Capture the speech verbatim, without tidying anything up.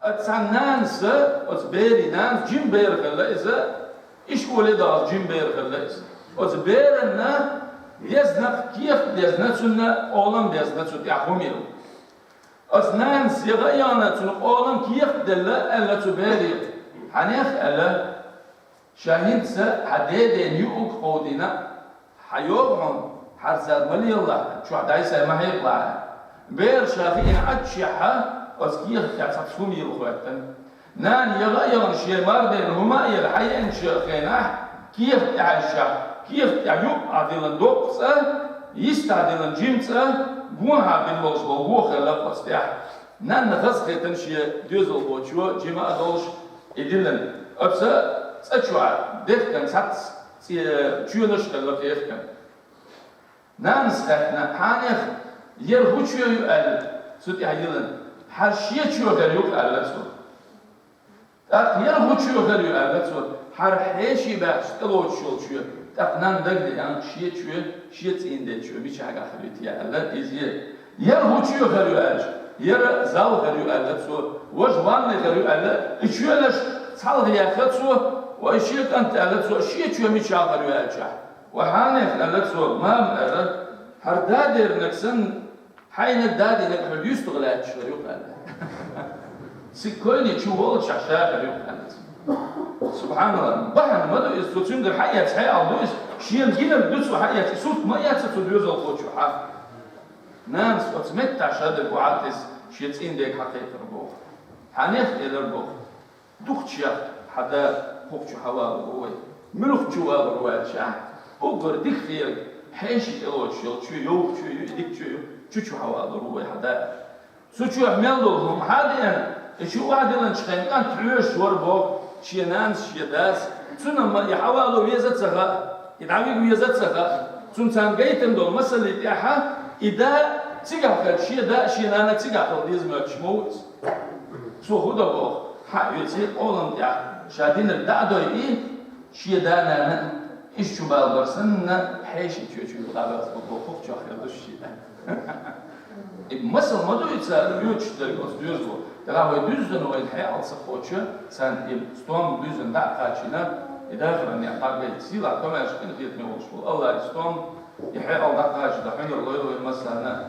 Оцу нанас, оцу берийн нанас, жима бер хилла иза, ишколе а доагӀаш жима бер хилла иза. Оцу беранна везна, кехат а дезна, цунна къолам а дезна цу тӀехь хӀума елла. Оцу нанас яха а яхана, цунна къолам, кехат а делла, аьлла цу бере: «Хьанех, — аьлла, — ша хӀинца хьан деден юург кховдийна, хьан йогӀу хьуна, хьарзар ма лелалахь, чохь дӀай-схьай ма хьекхалахь». Бер ша хиъна Ӏаччехьа, оцу кехат тӀехь цхьацца хӀума елла хӀоьттина. Нана яха а яхана, шен мардена хӀума а елла, хьаеанчу хенахь, кехат тӀехьаьжча, кехат тӀехь юккъехь диллина доккха цӀа, йистехь диллина жима цӀа, гонахьа бина болуш болу го хилла оцу тӀехь. Нанна хазахетина шен доьзалхочо, жима а долуш, и диллина. Оцу цӀа чохь дехкина цхьацца цӀе-, чоьнаш а хилла кхехкина. Нанас хаьттина: «Хьанех, яра хӀун чоь ю?» — аьлла, цу тӀехь йиллина. «Хьан шен чоь хир ю-кх», — аьлла цо. ТӀаккха: «Яра хӀун чоь хир ю?» — аьлла цо. «Хьан хьеший баьхча тӀелоцуш йолу чоь». ТӀаккха нанна дагадеана: «Шен чоь, шен цӀийнан ден чоь мичахь хир ю те?» — аьлла иза. «Яра хӀун чоь хир ю?» — аьлча, «Яра зал хир ю», — аьлла цо. «Важа ванна хир ю», — аьлла. И чоьнаш цхьалха яьхна цо, вай шен кӀант, — аьлла цо, — шен чоь мичахь хир ю аьлча. «Ва хьанех», — аьлла цо, — «мама, — аьлла, — хӀара дадерниг санна, хьайниг дадийниг хьоьга юьстах лаьтташ хир ю-кх», — аьлла. «Цига койне чу волчохь ша хир ю-кх», — аьлла цо. Субханалла, бахьана ма ду иза, цо цуьнгара хьаэца хьекъал ду иза, шена гинарг ду цо хьаэца, и сурт ма эцна цу доьзалхочо хьа. Нанас оцу меттехь шадерг охьа а тесна, шен цӀийнан дега хьакхайкхира боху. Хьанех элира боху. Дукхачех хьан да кху чу хьавалур ву вай. Муьлха чу валур ву аьлча, уггар дика хетарг, хьеший тӀелоцуш йолу чоь, йовха чоь ю, и дика чоь ю, чу чу хьавалур ву вай хьан да. Цу чохь мел долу хӀума хьан а деана, и чу охьадиллинчу хенахь кӀант хьоьжуш вара боху шен нанас, шен дас. Цунна-м и хьавало веза а ца хаьа, и дӀавига веза а ца хаьа. Цунна царна гайтина долу масаллин тӀехь и да цигахь хилча, шен да а, шен нана а цигахь хила деза моьттуш ма ву иза. Цо хӀун до боху, хьа а оьций, къолам тӀехь ша динарг дӀа а дойий, шен да-нана а, иза чу балабар санна, хьеший чоь чу юкъа а баьлла боху, хӀокху чохь хир ду шен. И масал ма ду и цара оьцуш дерг оцу доьзало. Тахана вай дуьззина вайна хьекъал ца кхочу, царна и стом дуьззина дӀа а кхачийна, и дахаран некъ дӀагайта. Сийлахь, комаьрша, къинхетаме волуш волу АллахӀ и стом, и хьекъал дӀакхачийна хьуьнар лойла вайн массарна.